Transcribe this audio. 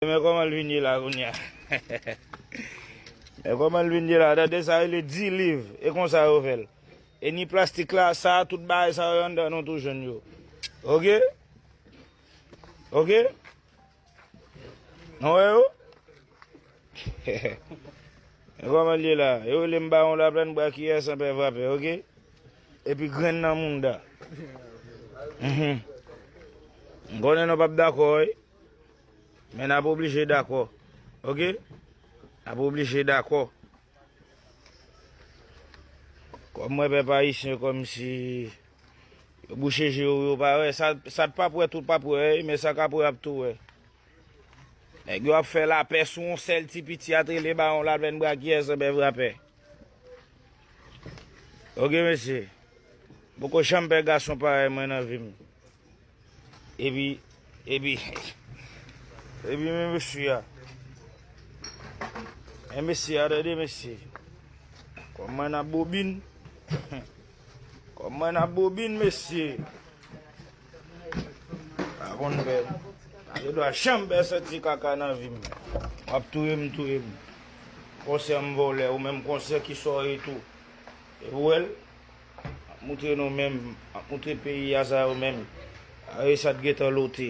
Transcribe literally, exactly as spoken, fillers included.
Men kòman l vin ye la kounye a. Men kòman l vin ye la. Tande sa rele di liv. E konsa yo fè l. E ni plastik la, sa, tout bagay sa yo anndan nou tou jwenn yo. Oke? Oke? Nou wè yo? Men kòman l ye la? Yo rele m Bawon Laplèn, Brakiyè, Sanpè Vrapè, oke? Epi grenn nan mounda. Mhm. M konnen nou p ap dakò, wi. Men n ap oblije dakò. Oke? N ap oblije dakò. Kòm mwen pèp ayisyen, kòmsi yo bouche je yo, yo pa wè. Sa, sa k p ap wè, tout p ap wè, wi, men sa k ap wè ap tou wè. Nèg yo ap fè lapè sou yon sèl ti piti a t rele Bawon Laplèn, Brakiyè, Sanpè Vrapè. Oke, mesye. Poko janm pè gason parèy mwen nan vi m. Epi, epi, epi men mesye a. Men mesye a, tande mesye. Kòman n ap bobin? Kòman n ap bobin, mesye? Pa konn pè. Pa gen dwa janm pè santi kaka nan vi m. W ap touye m, touye m. Konsè m vòlè, ou menm konsè ki sòri tou. Epi w wè l? M ap moutre nou menm, m ap moutre peyi a sa yo menm. Gade sa t gentan lote.